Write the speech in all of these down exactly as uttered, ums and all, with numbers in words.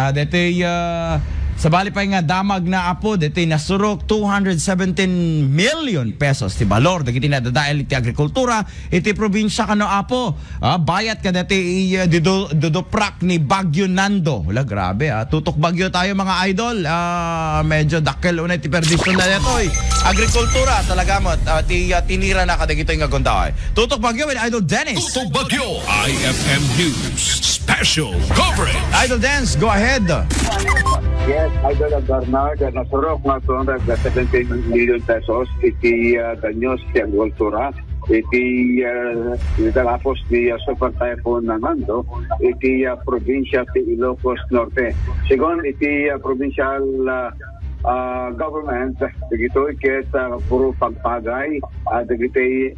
Ah, detoy, ah, sabali pay nga damag na, Apo, detoy nasurok, two hundred seventeen million pesos ti balor dagiti nadadael iti agrikultura iti probinsya kano, Apo. Ah, bayat kadati, ah, dido-, duduprak ni Bagyo Nando. Wala, grabe, ah. Tutok bagyo tayo, mga idol. Ah, medyo dakkel unay ti perdisyonda detoy. Agrikultura, talaga met, ah, ti, ah, tinira na kadagitoy nga gundaway. Tutok bagyo with Idol Dennis. Tutok bagyo, I F M News Special Coverage. Idol Dennis, go ahead. Yes, Idol Bernard, ah, nasurok nga two hundred seventeen million pesos iti, ah, danyos ti agrikultura iti, ah, iti lapos ni, ah, Super Typhoon Nando iti, ah, probinsya ti Ilocos Norte. Segun iti, ah, provincial, ah, ah, government, dagitoy ket, ah, puro pagpagay, ah, dagiti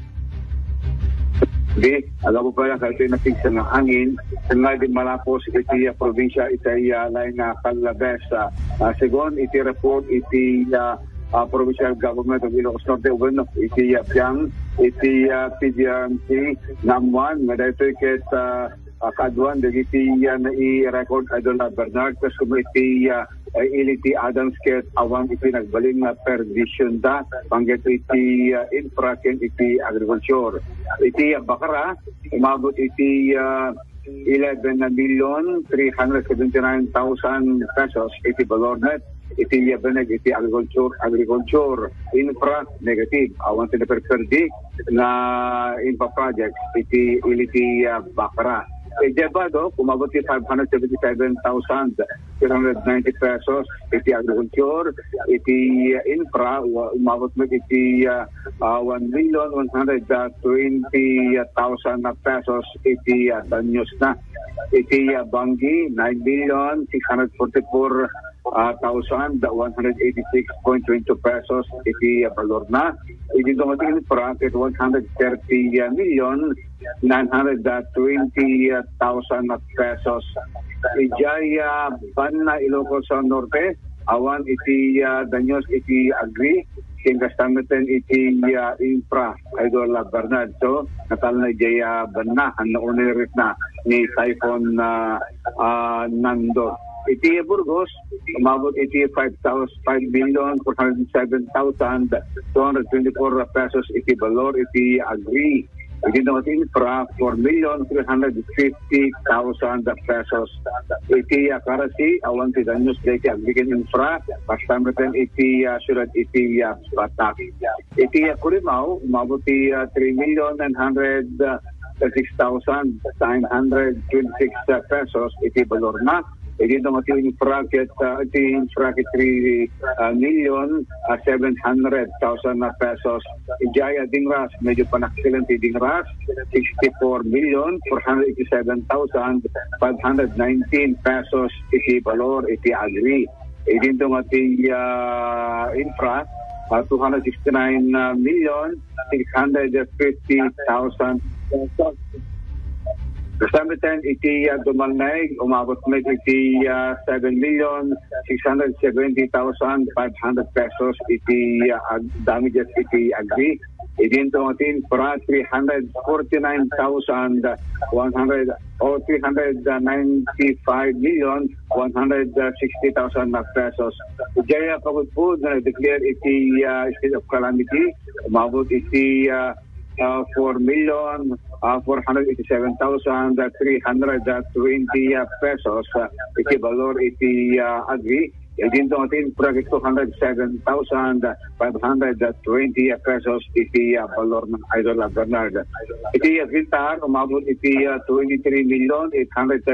di, alam mo pala kasi napigsa nga angin, nga di malapos iti, ah, probinsya iti, ah, lain nga Calabes. Ah, ah, segun iti report iti, ah, ah, Provincial Government of Ilocos Norte, wenno iti, ah, biang iti, ah, P D R M C, naammuan nga daytoy ket, ah, ah, kaaduan dagiti, ah, nai-record, Idol, ah, Bernard, kas kuno iti, ah, ah, ili ti Adams ket awan iti nagbalin nga perdisyonda, panggep iti, ah, infra ken iti agriculture. Iti, ah, Bacara, umabot iti, ah, eleven million three hundred seventy-nine thousand pesos iti balor net iti, ah, biag iti agriculture, agriculture, infra, negative. Awan ti naperperdi nga infra projects iti ili ti, ah, Bacara. Iti Abadoc, umabot ti five hundred seventy-seven thousand three hundred ninety pesos iti agriculture, iti infra, wa-, umabot met iti, ah, ah, one million one hundred twenty thousand pesos iti, ah, danyos na. Iti, ah, Bangui, nine million six hundred forty-four ah, thousand one hundred eighty-six point twenty-two pesos iti, ah, balor na. Iti dungan ti infra ket one hundred thirty million nine hundred twenty thousand pesos. Idiay, ah, Banna, Ilocos Norte, awan iti, ah, danyos iti agri, ken kasta metten iti, ah, infra, Idol, ah, Bernard. So, natalna idiay, ah, Banna, haan unay ritna ni Typhoon, ah, ah, Nando. Iti Burgos, umabot iti five thousand, five million four hundred seven thousand two hundred twenty-four pesos iti balor iti agri. Iti dungan ti infra, four million three hundred fifty thousand pesos. Iti, ah, Carasi, awan ti danyos dayta iti agri ken infra, kasta metten iti, ah, siudad iti, ah, Batac. Iti, ah, Curimaw, umabot ti, ah, three million nine hundred thirty-six thousand nine hundred twenty-six pesos iti balor na. Iti dungan ti infra ket, ah, ti infra ket three, ah, million, ah, seven hundred thousand na pesos. Idiay, ah, Dingras, medyo panakkilan ti Dingras, sixty-four million four hundred eighty-seven thousand five hundred nineteen pesos iti balor iti agri. Iti dungan ti, ah, infra, ah, two hundred sixty-nine million six hundred fifty thousand pesos. Kasta metten iti, ah, Dumalneg, umabot met iti, ah, seven million six hundred seventy thousand five hundred pesos iti, ah, ag-, damages iti agri. Iti dungan ti infra, three hundred forty-nine thousand one hundred o three hundred ninety-five million one hundred sixty thousand na pesos. Idiay, ah, pagudpud nga nag-declare iti, ah, state of calamity, umabot iti, ah, ah, four million, ah, four hundred eighty-seven thousand three hundred twenty, ah, pesos, ah, iti balor iti, ah, agri. Iti dungan ti infra ket two hundred seven thousand five hundred twenty pesos iti, ah, balor na, Idol, ah, Bernard. Iti, ah, Guintar, umabot iti, ah, twenty-three million eight hundred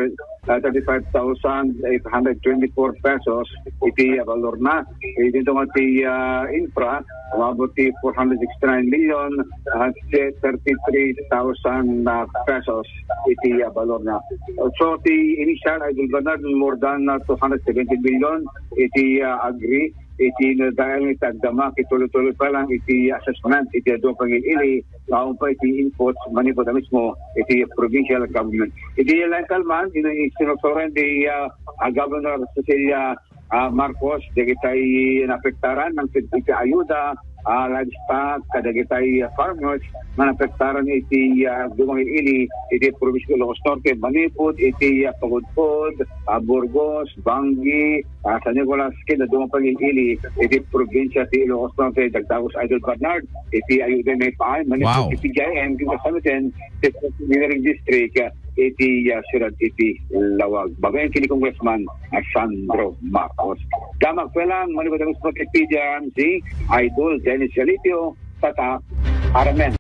thirty-five thousand eight hundred twenty-four pesos iti, ah, balor na. Iti dungan ti, ah, infra, umabot ti four hundred sixty-nine million, ah, thirty-three thousand, ah, pesos iti, ah, balor na. So, ti initial, Idol Bernard, more than, ah, two hundred seventy million iti, ah, agri, iti nadadael nga agdama, ket tuloy-tuloy pa lang iti assessment, iti adu a pagil-ili, awan pa iti inputs, manipud a mismo iti provincial government. Iti laeng kalman, iti sinusuroan ti, ah, ah, Governor Cecilia, ah, Marcos, dagiti naapektaran, nangted iti ayuda, ah, livestock kadagitay, ah, farmers nga naapektaran iti, ah, dumang ili iti probinsya ti Ilocos Norte, manipud iti, ah, Pagudpud, ah, Burgos, Banggi, ah, San Nicolas, ken dadduma pay ili iti probinsya ti Ilocos Norte. Dagdagos, Idol Bernard, iti ayuda may paay manipud Wow. iti P G I M, ken kasamiten ti Engineering District, ah, iti, ah, siyudad iti Laoag. Babaen ken ni Congressman, ah, Sandro Marcos. Damag pay lang, manipud ang Sports P D M C, Idol Dennis Yalipio, Tatak, Aramen.